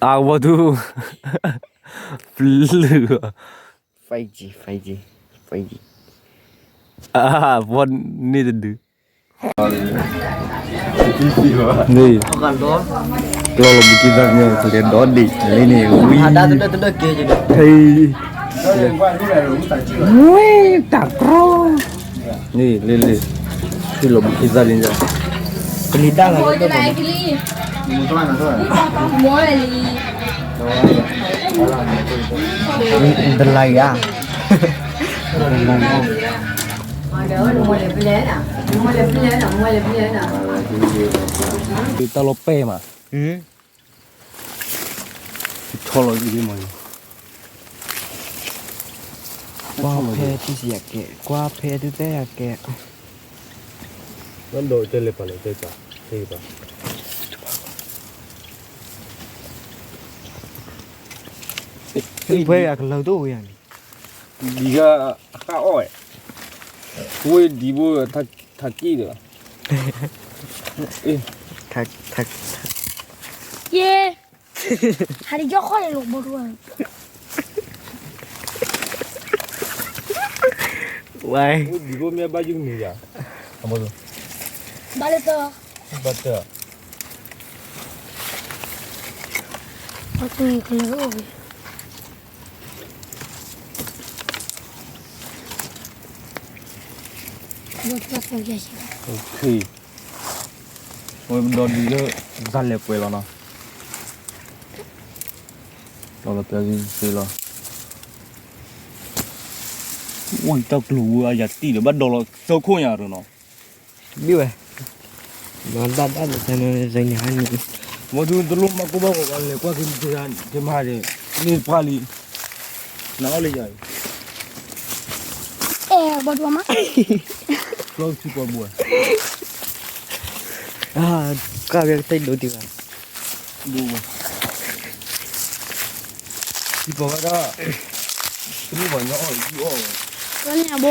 အဝီၤထူ, ပျုၢ်, five G, five G, five G, အဝီၤန့ၣ်တဒု, န့ၣ်, ကျီၢ်လီၤဘူးက့ၤသးန့ၣ် ကလဲၤဒီဒံးလံန့ၣ် ဝံၤ, ဝံၤတၢ်ကြီ, န့ၣ်လံလံ, ထံၣ်လီၤဘူးက့ၤသးလံ, ပလံၤတၢ်လီၤ, တလါယၤ, တၢ်လီၤပဲာ်မး, ထီလီၤ, ကွၢ်ဖဲသုစံးယၤကဲ, ကွၢ်ဖဲသုတဲယၤကဲ, ဘၣ်ဒီးတဲလဲၤပာ်လဲၤတဲပာ်, ဖဲအကလၢၤတအိၣ်ဝဲယၤန့ၣ်, ဒံးဂၤအဃၣ်အီၣ်ဝဲ, ဝဲဒံးဘိထးကံၣ်ဒီး, ယ့, ဟးဒံးကၠီခီၣ်လၢလိာ်ဘိထူ, ဝဲ, ဒံးဘိမ့ၢ်ဘၣ်ယုၢ်မံၤယၤ, ဘၣ်လၢတၢ်, ဘၣ်တၢ်, ဘၣ်တၢ်ကလၢၤအိၣ်ဝဲ, ဝဲပဒီဒံးလၢ စၢ်လဲၤပှဲၤလီၤနီၤ, ဒီးလီၤပျီသ့လီၤ, အိၣ်တၢ်ကျိၤဝဲအယၤတံၢ်ဒီး ဘၣ်ဒီးလီၤသၢခိၣ်ညါဒီးနီၤ, ဘံၣ်ဝဲ, မၤဒၣ်ဒၣ်န့ၣ်, မ့ၢ်ဒုးတလိၣ်မၤကိၢ်ဘၣ်ဂီၤဘၣ် လဲၤကွၢ်က့ၤမ့ၢ်တမၤဒီး န့ၢ်ပှၢ်လံ, နအီၣ်လၢယၤအံၤ, အဲၣ်ဘီဒိၣ်မး, ဖျီထံပီဘိ, ကၢ်ဝဲကတၢၢ်ဒိၣ်ဒံးဘၣ်, ဒိၣ်ဘၣ်, ထံပီဝဲဒၣ်, တမ့ၢ်ပှၤညီအီၣ်ယုၢ်အီၣ်ဝဲ ကန့ၣ်အဘိ,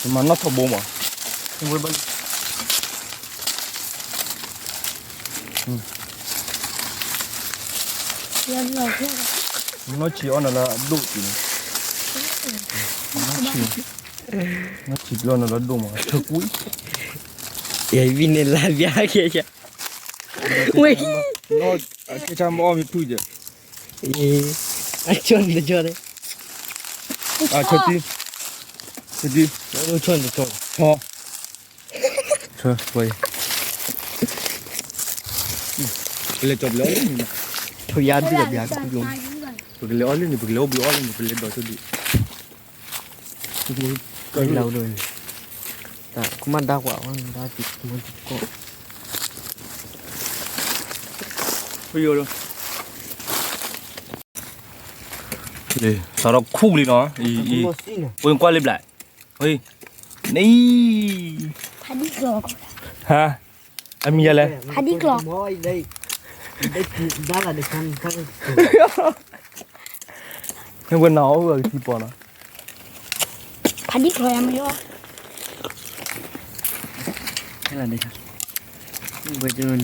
မၤနီၣ်ထီၣ်ဘိမး, ဝဲဘၣ်လံ, နီၢ်ဆံးအီၣ်နၤလၢအဒိၣ်က့ၤန့ၣ်, နီၢ်ဆံး, နီၢ်ဆံးပျီနၤလၢအဒိၣ်မး ဆၢကွံာ်, ယဝံၤန့ၣ်လၢဘျါက့ၤ, ဝဲ, အကဲဆါမ့ၢ်အီၣ်မ့ၢ်ဖုၣ်က့ၤ, အကၠီန့ၣ်တကၠီန့ၣ်, ဆၢတံၢ်, ဆၢတံၢ်, ဆၢ, ဆၢ, ပလဲၤကၠီပလဲၤအီၣ်လၢန့ၣ်, ထိးယါဒုၣ်ဘျါကဒုၣ်, ပကလဲၤအီၣ်လၢန့ၣ် ပကလဲၤအိၣ်ဘှံးအီၣ်လၢန့ၣ် ပလဲၤဒီးဆိဒံး, လၢ, တၢ်ကမၣ်ဒါကွၢ်ဝဲဒၣ်တံၤမုၢ်တံၤကီၢ်, စးထီၣ်ခူၣ်လံနီၤ, အံၤ, ဝဲကွၢ်လံဘျး, ဝဲ, န့ၣ်, ဟါ, အမံၤယၤလဲၣ်, ဟါဒံကျီၤ, မ့ၢ်ဝဲနၤအီၣ်ဝဲအကထံပီနီၤ, ဟါဒံကျီၤယၤမ့ၢ်အီၣ်, ဟဲလီၤ, ဝဲန့ၣ်,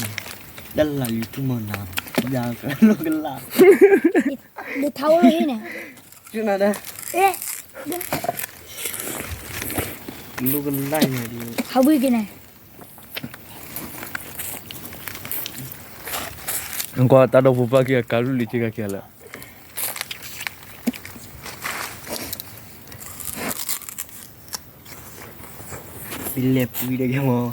တၢ်လၢ YouTube မ့ၢ်နၤ, ယၤကလိကလၢ်, ဒ်ထါအိၣ်လၢဟံၣ်န့ၣ်, ကနၤဒၣ်, လိကလၢ်ညါဒ်, ဟးဝံၤက့ၤန့ၣ် ကွၢ်တၢ်ဒီဖိပၢ်ခံဂၤကၤရူၢ်လံၤက့ၤကၤခံဂၤလၢာ်, လဲၤပှံၤဒဲးက့ၤမး,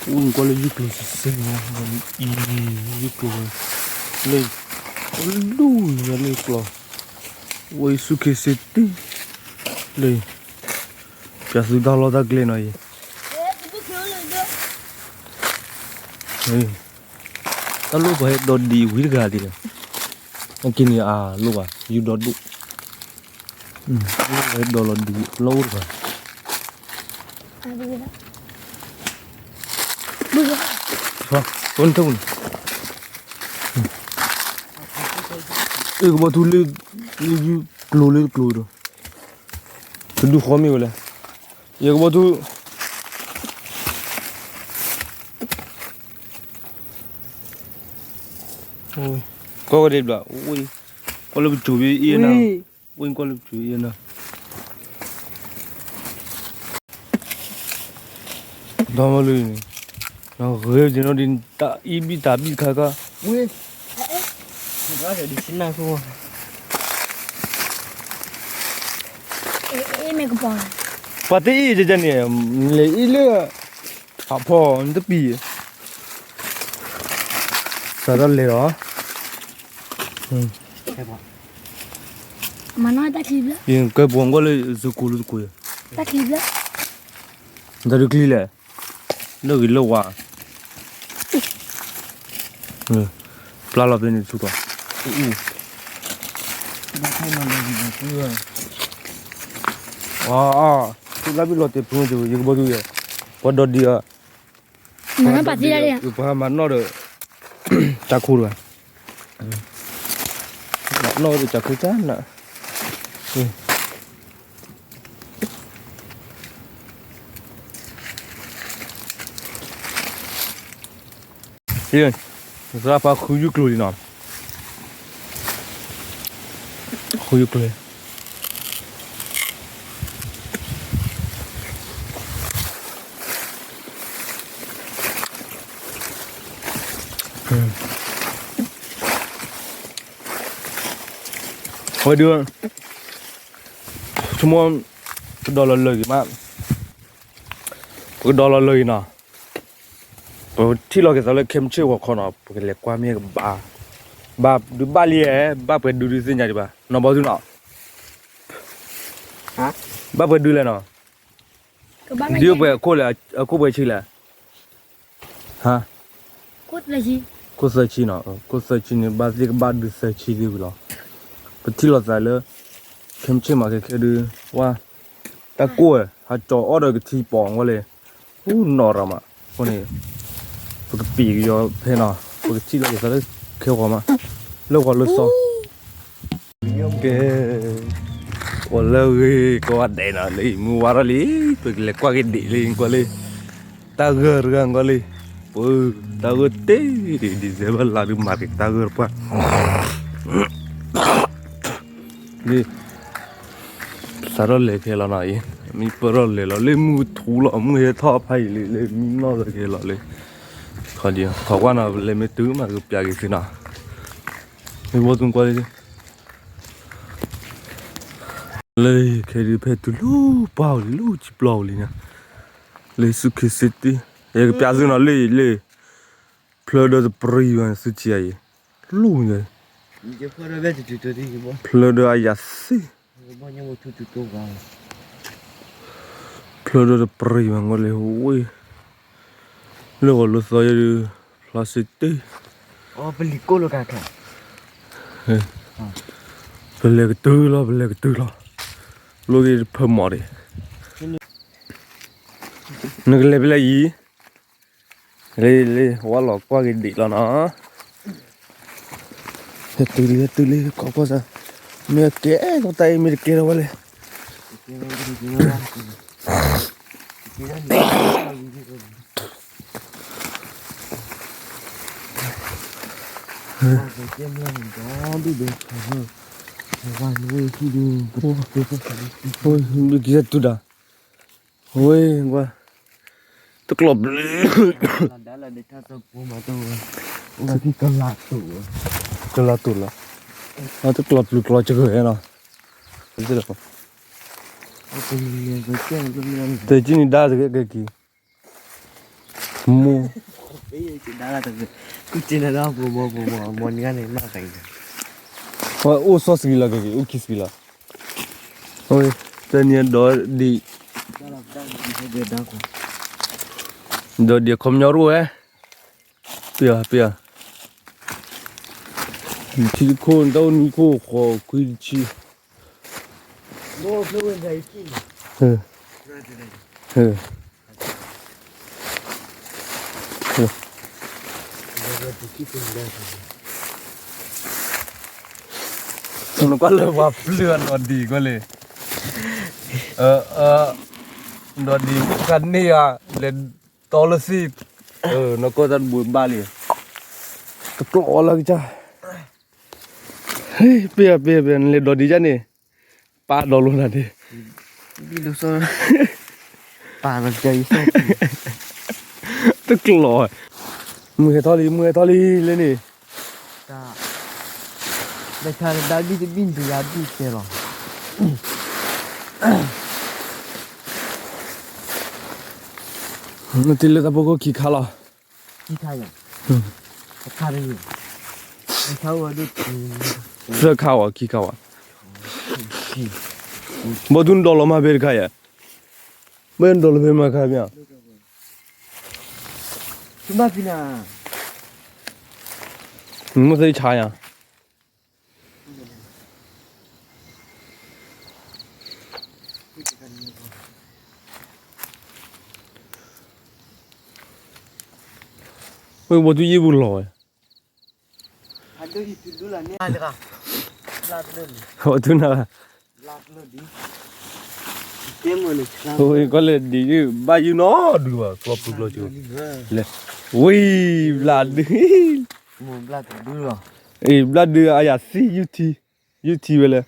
အိၣ်ကွၢ်လၢယုၢ်ကျိၤစ့ၢ်ကီး, အံၤ, ယုၢ်ကျိၤဝဲ, လၢ, ဒူၣ်ညါလၢကျီၤ, ဝဲဆူၣ်ခ့စ့တံၢ်, လၢ, ပျးသုတၢ်လီၢ်တၢ်ကျဲနီၤအံၤ, တၢ်လိၣ်ပှၤဟဲဒီဒံးဝံၤတဂၤဒံး, အက့ၤန့ၣ်အလိၣ်ဘၣ် ယူၤဒီဒိၣ်, ဟဲဒီလီၤဒံးလီၢ်အိၣ်တဂၤ, အ ဘုရား ဟော ဘုန်းထုတ်နေ အဲ ကဘီထူလၢ လၢ ကျိၤလၢကျိၤဒီး တဒုဃီမ့ၢ်ဝဲလဲၣ် ယကဘီထူ ကီၢ်ကဒဲးဘျီ ဝ့ၢ် ကွၢ်လၢပစိၤဘ့ၣ်အံၤနၤ ဝ့ၢ်ကွၢ်လၢပစိၤအံၤနၤ ဒီမါလၢန့ၣ် နဂ့ၤက့ၤနီၤဒ်တၢ်အံၤဘံၣ်တၢ်ဘံၣ်ခါခါ ဝ့ၢ် ပှၤတအံၤကကန့ၣ် လဲၤအံၤလၢ ဖးဖီနတပံၤ စးထီၣ်လဲၤလီၤ မၤနီၢ်တၢ်ချံဘျၢ ယကဲပှၤကွၢ်လၢယစကိးလၢတကိးယၤ တၢ်ချံဘျၢ တၢ်ဒုးချံလဲၣ် လၢဂ့ၤလၢဝါ ပျၢ်လီၤဖဲန့ၣ်ဆူကီး အီ အီ သုလၢဘံၣ်လီၤတဲာ်ဖုံတ့ၢ် ယကဘီထူယဲ ပှၤဒီးဒံးအီၤ ပှၤမၤနီၣ်ဒီး တၢ်ခိၣ်တဂၤ နီၣ်ဒီးတၢ်ခိၣ်တၢ်နး သရၣ်ပှၤဃုယုၢ်ကျိၤလံနီၤ ဃုယုၢ်ကျိၤ ဝဲဒုး ဆိကမိၣ် ပကဒီးလီၤလၢာ်ဂ့ၤမး ပကဒီးလီၤလၢာ်ဂ့ၤနီၤ ပထံၣ်လီၤက့ၤသးလၢခဲမုၢ်ဆ့ၣ်ဂီၤခီနီၤ ပကလဲၤကွၢ်မ့ၢ်ကဘၣ် ဘၣ်ဒုးဘၣ်လံဧါ ဘၣ်ပှဲၤဒုးဒုးသ့ၣ်ညါဒံးဘၣ် နီၢ်ဘီသုနီၤ ဘၣ်ပှဲၤဒုးလဲၣ်နီၤ ဒ်ပှဲၤအခိၣ်လဲၣ် အခိၣ်ပှဲၤဆံလဲၣ် ဟါ ခိၣ်သၢဆံနီၤ ခိၣ်သၢဆံန့ၣ် ဘၣ်သ့ၣ်ကဘၣ်ဒုးသၢဆံသ့ၣ်ဝံၤလီၤ ပထံၣ်လီၤသးလၢ ခဲမုၢ်ဆ့ၣ်မးခဲခဲဒုး ဝါ တၢ်ကိၢ်ဝဲ ဟးကၠီၤအီၣ်ဒီးကထံပီၤဝဲလဲၣ် အိၣ်နီၢ်ရၤမး အဃိန့ၣ် ပကပံာ်ကယီၤဖဲနီၤ ပကထံၣ်လီၤက့ၤသးလၢခဲဂီၤမး လၢဂီၤလၢသီ ကဲ ပှၤလၢအဂ့ၤကိးဂၤဒဲးနီၤ လၢအံၤမုၢ်ဝါထီၣ်လံ ပကလဲၤကွၢ်က့ၤဒံးလၢကွၢ်လံ တၢ်ဂၢၢ်တဂၤကွၢ်လံ ပှၤ တၢ်ဂၢၢ်တ့ၢ် December လါဒုးမၤက့ၤတၢ်ဂၢၢ်တပှၢ် လၢ စးထီၣ်လဲၤခဲလီၤနီၤအံၤ မ့ၢ်ပၢၢ်ထီၣ်လဲၤလီၤ လၢမုၢ်ထူလီၤ မုၢ်ဟဲထီၣ်ဖးအံၤလံ လၢမုၢ်နီၢ်လီၤက့ၤလီၤလံ ခီဒံး ထီၣ်ကွၢ်နီၤ လဲၤမ့ၢ်တုၤမး ကပျးက့ၤသုနီၤ မ့ၢ်ဘီသုကွၢ်လံ လၢခဲဒုးဖဲတုၤလၢပၢ်အိၣ်လံ လၢဆံပျီအိၣ်လံန့ၣ် လၢဆူခ့စ့တ့ၢ် ယကပျးသုနီၤလၢလၢ ဖျၢၣ်ဒီးတပရံၤဘၣ်န့ၣ် သုထံၣ်အံၤ လူၢ်န့ၣ် ဖျၢၣ်ဒီးအယၤသ့ၣ် ဖျၢၣ်ဒီးတပရံၤဘၣ် ကွၢ်လၢဝ့ၢ် လၢဂီၤလၢသီယဲဒုး ဖျါစ့တ့ၢ် ပလဲၤကတုၤလီၤ ပလဲၤကတုၤလီၤ လိၣ်ဂ့ၤတဖၢမီၤဒံး နကလဲၤဖဲလဲၣ်အံၤ လံ လံ ဝါလီၤကွၢ်က့ၤဒံးလီၤနီၤ ဟဲတုၤလံ ဟဲတုၤလံ ကီၢ်ကီၢ်စၢ် မ့ၢ်ကဲထီၣ်တၢ်အံၤ မ့ၢ်တကဲထီၣ်ဝဲလဲၣ် ကဲထီၣ်တုၤဒၣ် ဝဲကွၢ် တကျီၢ်ဘျုး ကလီၤတူာ်လီၤ တကျီၢ်ပျုၤကျီၢ်စှၤနီၤ တကံန့ၣ်ဒါတကဲက့ၤ မိၢ် အိၣ်စီၤစကံလီၤက့ၤက့ၤ အိၣ်ခံစကံလီၤ တနံၤဒီးဒံး ဒီးဒံးအခီပညီရိၣ်ဝဲ ပယၤ ပယၤ ထံတခိၣ် တၢ်အိၣ်နွံခိၣ် ဃိးခွံတဆံ ဟဲ ဟဲ ဟဲ နကွၢ်လၢပှၤပျုၢ်အဒီးဒံးကွၢ်လံ, ဒီးဒံးမုၢ်ခါန့ၢ်ဧါ, လဲၤတီလၢသ့ၣ်, နကွၢ်တၢ်တဘိးဘၣ်လံ, တကျိးလၢကစၢ်, ပ့ၢ်ပ့ၢ်ပ့ၢ် နလဲၤဒီးဒံးကၢ်န့ၣ်, ပာ်ဒီးလိာ်နၤန့ၣ်, ပာ်လီၤကစၢ်အံၤ, တကျိး, မုၢ်ဟဲထီၣ်လံ မုၢ်ဟဲထီၣ်လံလၢန့ၣ် တၢ်, ဘၣ်ဆါတဒါဘံၣ်တဘံၣ်တယၤဘံၣ်ကဲလီၤ. နတ့လၢတၢ်ဖိခိၣ်ခံခါလီၤ. ခံခါယၤ, တခါတဂ့ၤ, တခါဝဲဒၣ်, သၢခါဝဲ ခံခါဝဲ, ဘီသူနဒီလီၤမၢ်ဖဲတခါယၤ, ဘၣ်နဒီလီၤဖဲမၤခါမ့ၢ်ဧါ, ဘၣ်ဖံနၤ, မ့ၢ်သ့ဆါယၤ ဝဲဘီသူယ့ၣ်ပူၤလီၤဝဲ, ဘီသူနၤ, ဝဲကီၢ်လဲၣ်ဒ်ယုၢ် ဘၣ်ယုၢ်နီဒုးဘၣ် ကျီပူၤကျီကၠိ, လဲၤ, ဝံၤဘျးဒုး, အ့ၣ်ဘျးဒုးအယၤသံ ယုၢ်ထံ, ယုၢ်ထံဝဲလဲၣ်,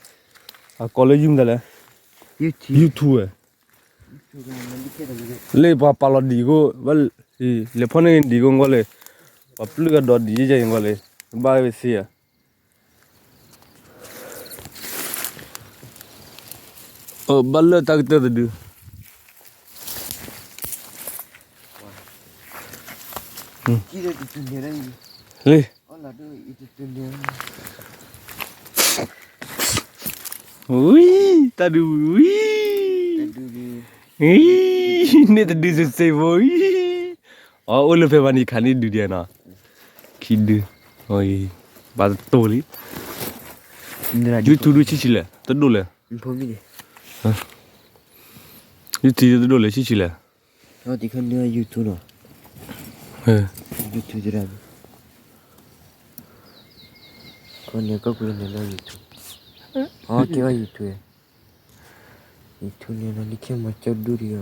အကိးလၢယုၢ်မတၤလဲၣ်, ယုၢ်ထူဝဲ လၢပှၤပာ်လီၤဒံးကိၣ်, လဲၤဖီၣ်န့ၢ်ဒံးကိၣ်ကွၢ်လံ, ပှၤပျုၢ်အဒီးဒံးယဲၢ်ယဲၢ်ကွၢ်လံ, ဘၣ်ဝဲသ့ဧါ, ဘၣ်လၢတၢ်ကတၢၢ်တဒု လံ, ဝံၤ, တၢ်ဒုးဝံၤ, န့ၢ်တဒုစ့ၢ်စ့ၢ်ဖိအံၤ, အအိၣ်လၢဖဲဘၣ်န့ၣ် ခးန့ၢ်ဒုဒ်နီၤ, ခံဒု, ဘၣ်တတိၢ်လံ, YouTube ဒုဆံးဆံးလဲၣ် တဒိၣ်လဲၣ်, YouTube တဒိၣ်လဲၣ် ဆံးဆံးလဲၣ်, YouTube နီၤ, YouTube တဒၣ်, ခီန့ၣ်ကီၢ်ပူၤန့ၣ်လၢ YouTube, အကဲဘၣ် YouTube, YouTube န့ၣ်လီၤ လၢခံမၤကၠီဒူၣ်ဒံးအီၤ,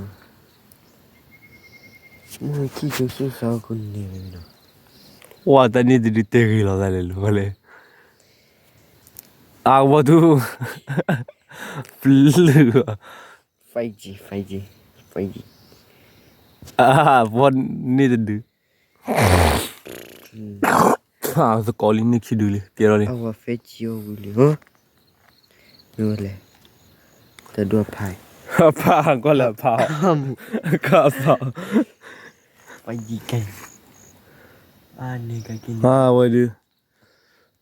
မ့ၢ်ခံကၠိဆိၣ်စါအီၤခိၣ်န့ၣ်လီၤ, ဝဲတၢ်န့ၣ်တဒုတဲဂ့ၤလီၤသးလဲၣ်လၢလဲၣ်, အဝဲသူ ပျုၢ်, five G, five G, five G, အဝဲန့ၣ်တဒု သကိးလံန့ၣ်ခံဒုလံ ကဲထီၣ်လံ, အဝဲ five G အီၤဝံၤလံ, မ့ၢ်ဝဲလဲၣ်, တဒိၣ်ဖး, ဖးကွၢ်လၢဖး, ကဖး, အဝဲဒုး,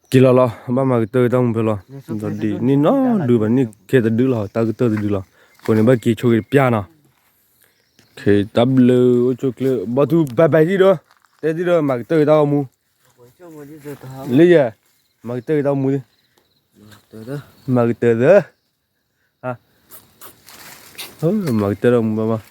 က့ၤလီၤလီၤ ဘၣ်မၤကတၢၢ်က့ၤတၢ်မူဖဲလီၤ, ဒီးဒ်န့ၣ်နီဒုးဘၣ်န့ၣ် ခဲတဒုလီၤ တၢ်ကတၢၢ်တဒုလီၤ, အဃိန့ၣ်ဘၣ်က့ၤဆိက့ၤတပျၢ်နီၤ, ခဲတၢ်ဘျုးအိၣ်ဆိၣ်ချ့ ဘီသူ bye bye ဒံးဒီး, တဲဒံးဒီး မၤကတၢၢ်က့ၤတၢ်ဂီၤမူ, လၢယဲ, မၤကတၢၢ်က့ၤတၢ်ဂီၤမူ, မၤကတၢၢ်သၢ, မၤကတၢၢ်တၢ်မူဘၣ်ဘၣ်,